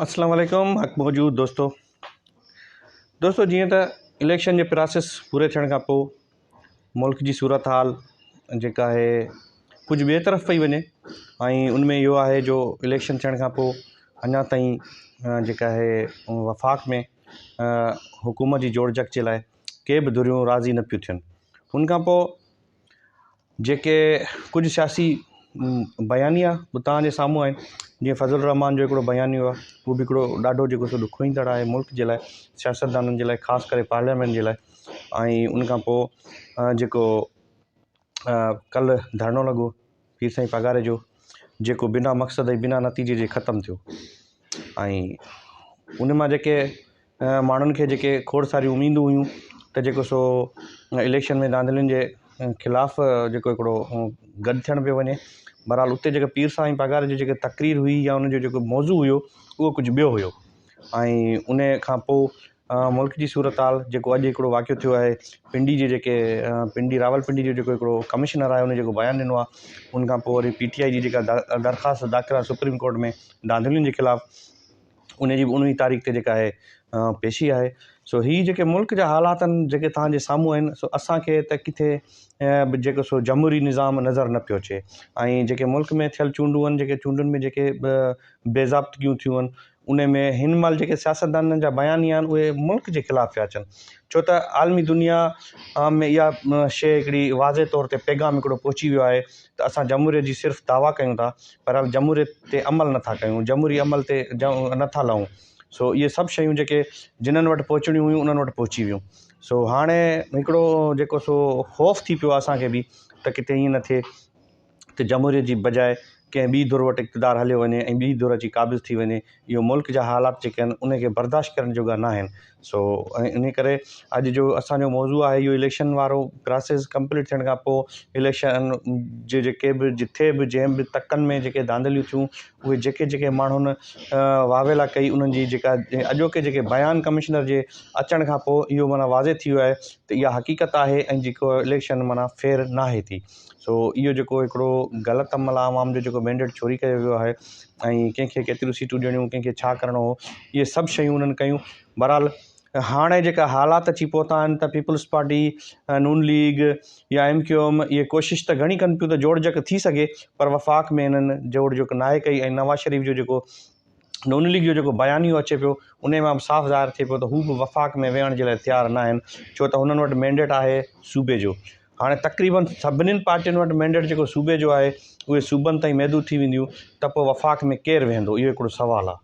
اسلام عليڪم حق موجود دوستو دوستو جيئن ته اليڪشن جي پراسيس پوري ٿيڻ کان پوء ملڪ جي صورت حال جيڪا آهي ڪجهه ٻئي طرف پئي وڃي ۽ ان ۾ اهو آهي جو اليڪشن ٿيڻ کان پوء اڃا تائين جيڪا آهي وفاق ۾ حڪومت جي جوڙجڪ جي لاء ڪي به ڌريون راضي نه پيون ٿين ان کان پوء جيڪي ڪجهه سياسي بيانيا به توهان جي سامهون آهن جيئن فضل الرحمان جو هڪڙو بيانيو آهي اهو به هڪڙو ڏاڍو جيڪو سو ڏکوئيندڙ آهي ملڪ جي لاء سياستدانن جي لاء خاص ڪري پارليامينٽ جي لاء ۽ ان کان پوء جيڪو ڪلهه ڌرڻو لڳو پير سائين پاڳاري جو جيڪو بنا مقصد ۽ بنا نتيجي جي ختم ٿيو ۽ ان مان جيڪي ماڻهن کي جيڪي کوڙ ساريون اميدون هيون ته جيڪو سو اليڪشن ۾ ڌانڌلين جي خلاف جيڪو هڪڙو گڏ ٿيڻ پيو وڃي بهرحال اتي جيڪي پير سائين پاڳاري جي جيڪي تقرير هئي يا ان جو جيڪو موضوع هيو اهو ڪجهه ٻيو هيو ۽ ان کان پوءِ ملڪ جي صورت حال جيڪو اڄ هڪڙو واقعو ٿيو آهي پنڊي جي جيڪي پنڊي راولپنڊي جو جيڪو هڪڙو ڪمشنر آهي ان جيڪو بيان ڏنو آهي ان کان پوءِ وري پي ٽي آء جي جيڪا درخواست داخل آهي سپريم ڪورٽ ۾ ڌانڌلين جي خلاف ان جي به انهي تاريخ تي جيڪا آهي پيشي آهي سو هي جيڪي ملڪ جا حالات آهن جيڪي توهان جي سامهون آهن سو اسان کي ته ڪٿي به جيڪو سو جمهوري نظام نظر نه پيو اچي ۽ جيڪي ملڪ ۾ ٿيل چونڊون آهن جيڪي چونڊن ۾ جيڪي به بي ضابطگيون ٿيون آهن ان ۾ هن مهل جيڪي سياستدانن جا بيانيا آهن اهي ملڪ جي خلاف پيا اچن ڇو ته عالمي دنيا ۾ اها شيء هڪڙي واضح طور تي پيغام هڪڙو پهچي ويو آهي ته اسان جمهوريت جي صرف دعويٰ ڪيون ٿا پر جمهوريت تي عمل نٿا ڪيون جمهوري عمل تي نٿا لهون سو اهي سڀ شيون جيڪي جنن وٽ پهچڻيون هيون انهن وٽ پهچي ويون سو هاڻي هڪڙو جيڪو سو خوف ٿي پيو آهي اسان کي به ته ڪٿي ائين نه ٿئي ته جمهوريت جي بجاء ڪنهن ٻي ڌر وٽ اقتدار هليو وڃي ۽ ٻي ڌر اچي قابض ٿي وڃي اهو ملڪ جا حالات جيڪي آهن ان کي برداشت ڪرڻ جوڳا نه آهن سو ان ڪري اڄ جو اسانجو موضوع آهي اهو اليڪشن وارو پراسيس ڪمپليٽ ٿيڻ کان پوء اليڪشن جي جيڪي به جٿي به جنهن به تڪن ۾ جيڪي ڌانڌليون ٿيون اهي جيڪي جيڪي ماڻهن واويلا ڪئي انهن جي جيڪا اڄوڪي جيڪي بيان ڪمشنر جي اچڻ کان پوء اهو معنيٰ واضح ٿي ويو آهي ته اها حقيقت آهي ۽ جيڪو اليڪشن معنيٰ فيئر ناهي ٿي سو اهو جيڪو هڪڙو غلط عمل آهي عوام جو جيڪو مينڊيٽ چوري ڪيو ويو آهي ۽ ڪنهن کي ڪيتريون سيٽون ڏيڻيون ڪنهن کي ڇا ڪرڻو هو اهي سڀ شيون انهن ڪيون بهرحال هاڻي جيڪا حالات اچي پهتا آهن ته پيپلز پارٽي نون ليگ يا ايم ڪيو ايم اهي ڪوشش ته گهڻي ڪن پيون ته جوڙجڪ ٿي سگهي پر وفاق ۾ انهن جوڙجڪ ناهي ڪئي ۽ نواز شريف جو جيڪو نون ليگ جو جيڪو بيانيو اچي پيو انهي مان به صاف ظاهر ٿئي پيو ته هو به وفاق ۾ ويهڻ جي لاء تيار نه آهن ڇو ته هنن وٽ مينڊيٽ آهي صوبي جو هاڻي تقريبن سڀنين پارٽين وٽ مينڊيٽ جيڪو صوبي جو آهي اهي صوبن تائين محدود ٿي وينديون ته پوء وفاق ۾ ڪير ويهندو اهو هڪڙو سوال آهي.